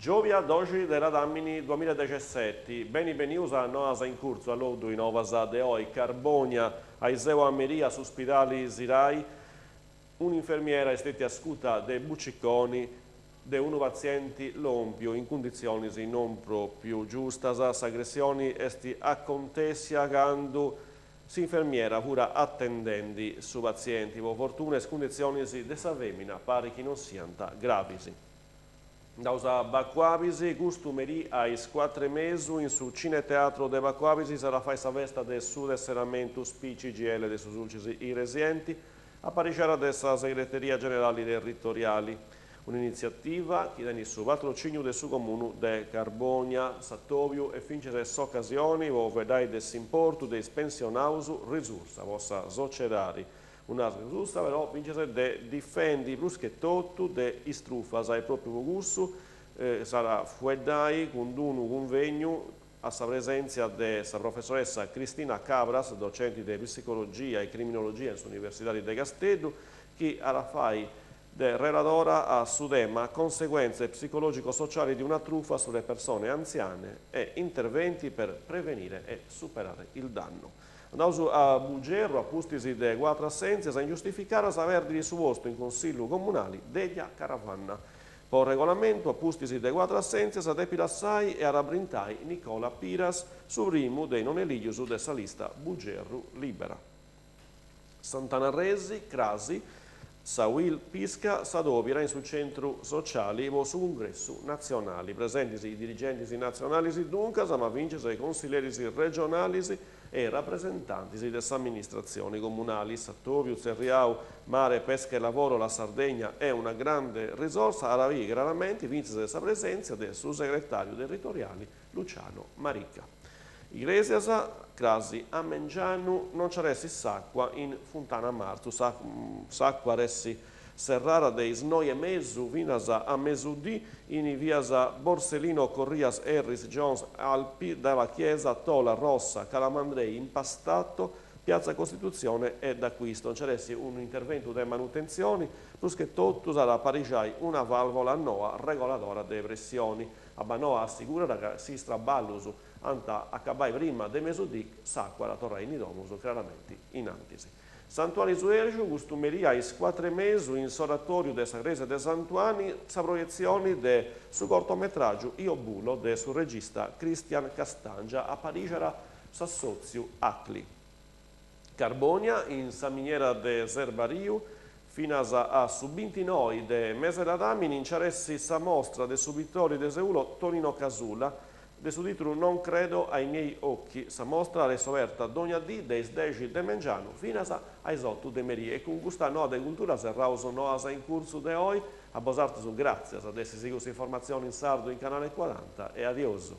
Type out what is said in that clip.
Giòbia doxi de ladàmini duamiladexeseti, beni benius a Noas in Curtzu, alloddu is novas de oi, Carbònia, aiseu a merì a su spidali Sirai, un'infermiera est stètia scuta de buciconi de unu patzienti lòmpiu in cunditzionis non pròpiu giustas. S'agressioni est acontèssia candu S'infermiera furat atendendi su patzienti, po fortuna is cunditzionis de sa femina parit chi non siant gravis. Andaus a Bacu Abis, custu merì a is cuatru e mesu in su Cineteatro de Bacu Abis s'at a fai sa festa de su tesseramentu Spi CGIL de su Sulcis Igresienti, aparixada de sa Segreteria Generali Territoriali. Un'initziativa chi tenit su patrocìniu de su Comunu de Carbònia. S'atòbiu est fintzas s'ocasioni po fueddai de s'importu de is pensionaus risursa po sa sociedadi. Una risursa però fintzas de difendi prus che totu de is trufas e pròpiu po cussu s'at a fueddai cun unu cunvegnu a sa presèntzia de sa professoressa Cristina Cabras, docenti de psicologia e criminologia in s'Universidadi de Casteddu, chi at a fai de reladora a su tema Conseguenze psicologico-sociali di una truffa sulle persone anziane e interventi per prevenire e superare il danno. Andaus a Bugerru, a pustis de cuatru assèntzias ingiustificadas, perdit su postu in Consillu Comunali Delia Caravanna. Po regolamentu, a pustis de cuatru assèntzias, depit lassai e at a brintai Nicola Piras, su primu de is non elìgius de sa lista Bugerru Libera. Sant'Anna Arresi, crasi, sa Uil Pisca s'adòbiat in su centru sociali po su cungressu natzionali. Presentis is dirigentis natzionalis duncas, ma fintzas is consilleris regionalis e rapresentantis de s'amministratzioni comunali. S'atòbiu tzerriau Mare, Pesca e Lavoro, la Sardegna è una grande risorsa at a biri craramenti fintzas sa presèntzia de su segretàriu territoriali Luciano Marica. Igrèsias, crasi a mengianu non nci at essi s'àcua in Funtana Marzu. S'àcua at essi serrada de is noi e mesu finas a mesudì in is vias Borsellino, Corrias, Erris, Jones, Alpi, Dalla Chiesa, Tola, Rossa, Calamandrei, Impastato, Piazza Costituzione e D'Acquisto. Nci at essi unu interventu de manutentzioni, prus che totu s'at a aparixai una vàlvola noa regoladora de pressioni. Abbanoa assigurat ca si is traballus ant a acabai prima de mesudì, s'àcua at a torrai in is domus craramenti in antis. Sant'Uani Suergiu, custu merì a is cuatru e mesu in s'oratòriu de sa crèsia de Sant'Uani sa proietzioni de su cortometràgiu Io Bulo de su regista Christian Castangia aparixat s'assòtziu Acli. Carbònia, in sa miniera de Serbariu, finas a su bintinoi de mese ladàmini nci at essi sa mostra de su pitori de Seulo Tonino Casula, de su tìtulu Non credo ai miei occhi. Sa mostra at essi oberta dogna dì de is dexi de mengianu finas a is otu de merì. E cun custa noa de cultura serraus Noas in Curtzu de oi. A bosàterus gràtzias de essi sighiu s'informatzioni in sardu in Canale Cuaranta e adiosu.